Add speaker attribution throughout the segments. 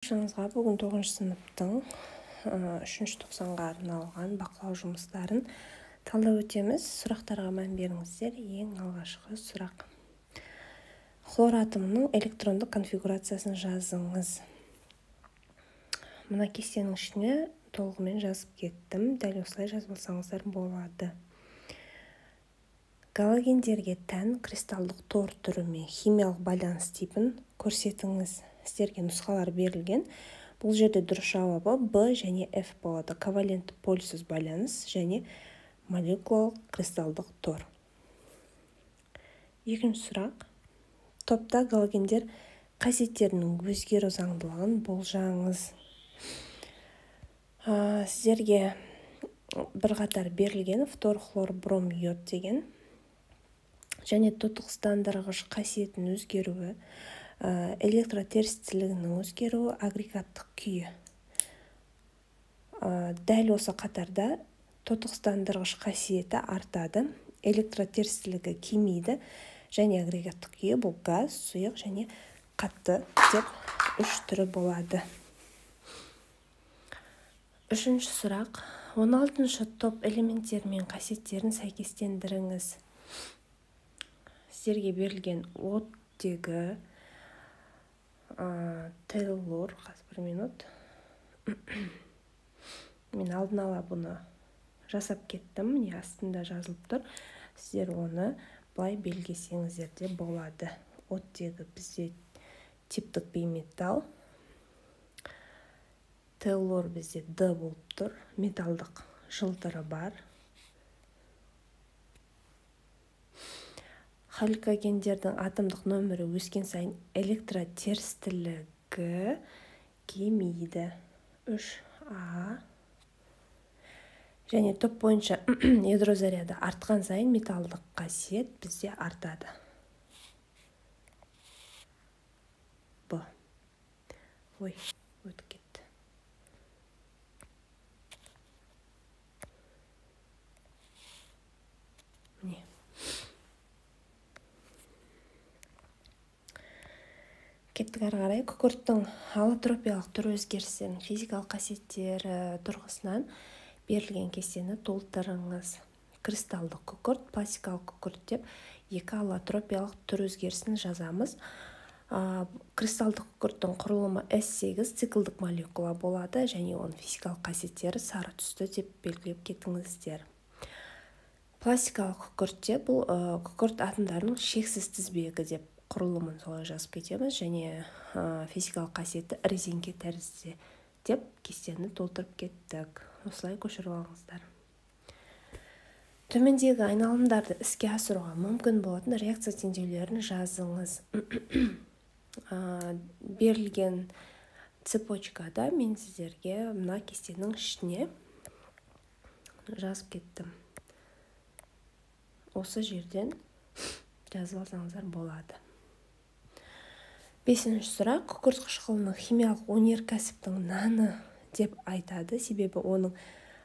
Speaker 1: Баршаңызға бүгін 9 сыныптың 3-ші тоқсанға арналған бақылау жұмыстарын талдап өтеміз. Сұрақтарға мән беріңіздер. Ең алғашқы сұрақ. Хлор атомының электрондық конфигурациясын жазыңыз. Мына кестенің ішіне толығымен жазып кеттім. Дәл осылай жазып алсаңыздар болады. Галогендерге тән кристалдық тор түрі мен химиялық байланыс типін көрсетіңіз. Сіздерге нұсқалар берілген. Бұл жерде дұрыс жауабы Б және F болады. Ковалентті полюсіз байланыс және молекулалық кристалдық тор. Екінші сұрақ. Топта галогендер қасиеттерінің өзгеру заңдылығын болжаңыз. Сіздерге бірқатар берілген фтор, хлор, бром, йод деген және тотықсыздандырғыш қасиетінің өзгеруі, электротерістілігінің өзгеруі, агрегаттық күйі. Дәл осы қатарда тотықсыздандырғыш қасиеті артады, электротерістілігі кемиді және агрегаттық күйі бұл газ, сұйық және қатты деп үш түрі болады. Үшінші сұрақ. 16-шы топ элементтері мен қасиеттерін сәйкестендіріңіз. Сіздерге берілген оттегі, теллур, қазір бір минут. Мен алдын ала бұны жасап кеттім, міне астында жазылып тұр. Сіздер оны былай белгілесеңіздер де болады. Оттегі бізде типтік бейметалл. Теллур бізде Д болып тұр, металдық жылтыры бар. Халькогендердің атомдық нөмірі өскен сайын электротерістілігі кемиді. 3А. Және топ бойынша ядро заряды артқан сайын металдық қасиет бізде артады. Б. Ой, өтіп кетті. Міне. Кеттік ары қарай. Күкірттің аллотропиялық түр өзгерістерінің физикалық қасиеттері тұрғысынан берілген кестені толтырыңыз. Кристалдық күкірт, пластикалық күкірт деп екі аллотропиялық түр өзгерісін жазамыз. Кристалдық күкірттің құрылымы S8 циклдік молекула болады және оның физикалық қасиеттері сары түсті деп белгілеп кетіңіздер. Пластикалық күкіртте бұл күкірт атомдарының шексіз тізбегі деп құрылымын солай жазып кетеміз және физикалық қасиеті резеңке тәрізді деп кестені толтырып кеттік. Осылай көшіріп алыңыздар. Төмендегі айналымдарды іске асыруға мүмкін болатын реакция теңдеулерін жазыңыз. Берілген цепочкада мен сіздерге мына кестенің ішіне жазып кеттім. Осы жерден жазып алсаңыздар болады. Бесінші сұрақ. Күкірт қышқылының химиялық өнеркәсіптің наны деп айтады, себебі оның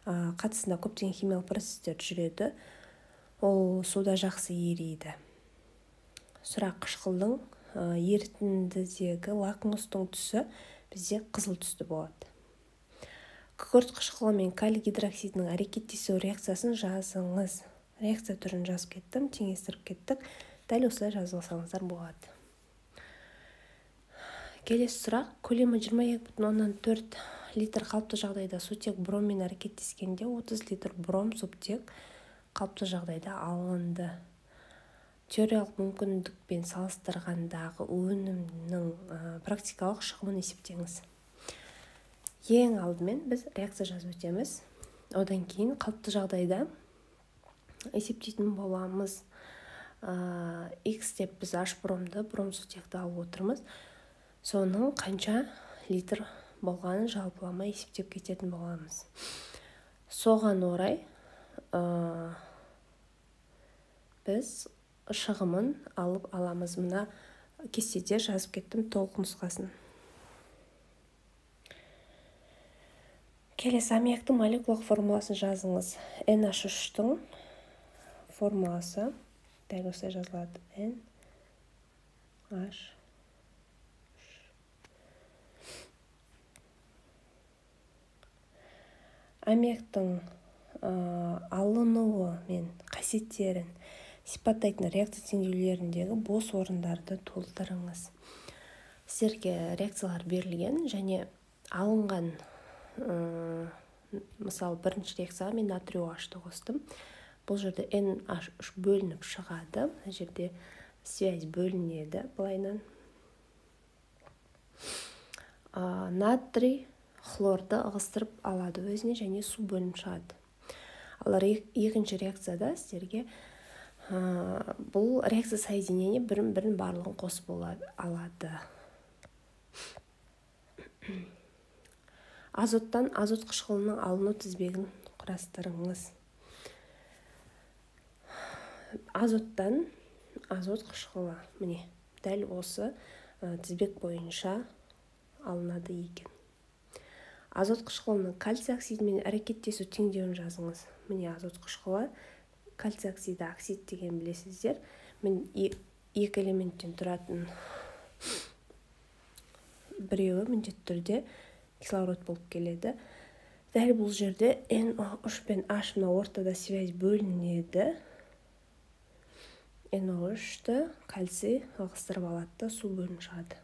Speaker 1: қатысында көптеген химиялық процестер жүреді. Ол суда жақсы ериді. Сұрақ. Қышқылдың ерітіндідегі лакмустың түсі бізде қызыл түсті болады. Күкірт қышқылы мен калий гидроксидінің әрекеттесу реакциясын жазыңыз. Реакция түрін жазып кеттім, теңестіріп кеттік. Дәл осылай жазып алсаңыздар болады. Келесі сұрақ. Көлемі 22,4 литр қалыпты жағдайда сутек броммен әрекеттескенде 30 литр бром сутек қалыпты жағдайда алынды. Теориялық мүмкіндікпен салыстырғандағы өнімнің практикалық шығымын есептеңіз. Ең алдымен біз реакция жазып өтеміз. Одан кейін қалыпты жағдайда есептейтін боламыз. X деп біз H бромды, бром сутекті алып отырмыз. Соның қанша литр болғанын жалпылама есептеп кететін боламыз. Соған орай біз шығымын алып аламыз. Мына кестеде жазып кеттім толық нұсқасын. Келесі аммиактың молекулалық формуласын жазыңыз. NH3-тің формуласы дәл осылай жазылады. NH3. Аммиактың алынуы мен қасиеттерін сипаттайтын реакция теңдеулеріндегі бос орындарды толтырыңыз. Сіздерге реакциялар берілген және алынған, мысалы, бірінші реакцияға мен натрий OH-ты қостым. Бұл жерде NH3 бөлініп шығады. Мына жерде связь бөлінеді былайынан. Натрий хлорды ығыстырып алады өзіне және су бөлініп шығады. Ал екінші реакцияда сіздерге бұл реакция соединение бірін-бірін барлығын қосып алады. Азоттан азот қышқылының алыну тізбегін құрастырыңыз. Азоттан азот қышқылы міне дәл осы тізбек бойынша алынады екен. Азот қышқылының кальций оксидімен әрекеттесу теңдеуін жазыңыз. Міне азот қышқылы кальций оксиді, оксид деген білесіздер. Міне екі элементтен тұратын біреуі міндетті түрде кислород болып келеді. Дәл бұл жерде NO3 пен H мына ортада связь бөлінеді. NO3-ті кальций ығыстырып алады да су бөлініп шығады.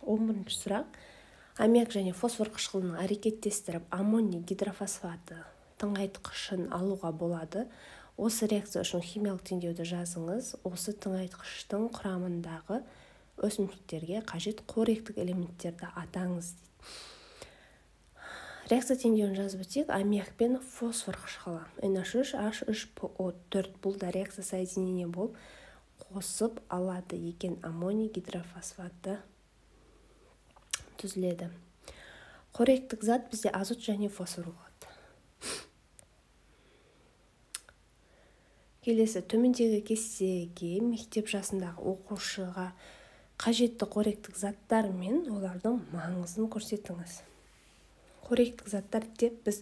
Speaker 1: 11-ші сұрақ. Аммиак және фосфор қышқылының әрекеттестіріп аммоний гидрофосфаты тыңайтқышын алуға болады. Осы реакция үшін химиялық теңдеуді жазыңыз. Осы тыңайтқыштың құрамындағы өсімдіктерге қажет қоректік элементтерді атаңыз дейді. Реакция теңдеуін жазып өтсек, аммиак пен фосфор қышқылы NH3 H3PO4 бұл да реакция соединение болып қосып алады екен, аммоний гидрофосфаты түзіледі. Қоректік зат бізде азот және фосфор болады. Келесі төмендегі кестеге мектеп жасындағы оқушыға қажетті қоректік заттар мен олардың маңызын көрсетіңіз. Қоректік заттар деп біз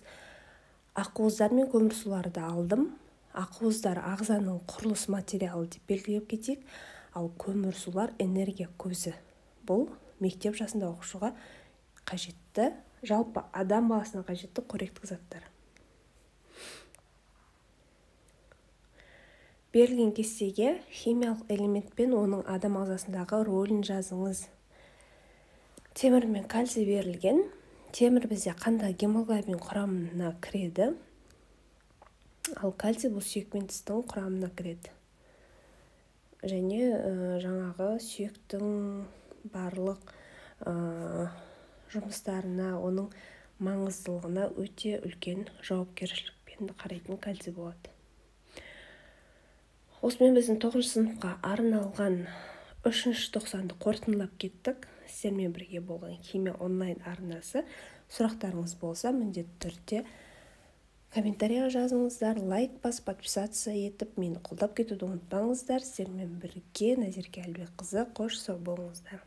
Speaker 1: ақуыздар мен көмірсуларды алдым. Ақуыздар ағзаның құрылыс материалы деп белгілеп кетейік, ал көмірсулар энергия көзі. Бұл мектеп жасында оқушыға қажетті, жалпы адам баласына қажетті қоректік заттар. Берілген кестеге химиялық элемент пен оның адам ағзасындағы рөлін жазыңыз. Темір мен кальций берілген. Темір бізде қанда гемоглобин құрамына кіреді, ал кальций бұл сүйек пен тістің құрамына кіреді. Және жаңағы сүйектің барлық жұмыстарына, оның маңыздылығына өте үлкен жауапкершілікпен қарайтын кальций болады. Осымен біздің 9-шы сыныпқа арналған 3-ші тоқсанды қорытындылап кеттік. Сіздермен бірге болған Химия онлайн арнасы. Сұрақтарыңыз болса, міндетті түрде комментарияға жазыңыздар, лайк басып, подписаться етіп, мені қолдап кетуді ұмытпаңыздар. Сіздермен бірге Назерке Әлібекқызы. Қош сау болыңыздар.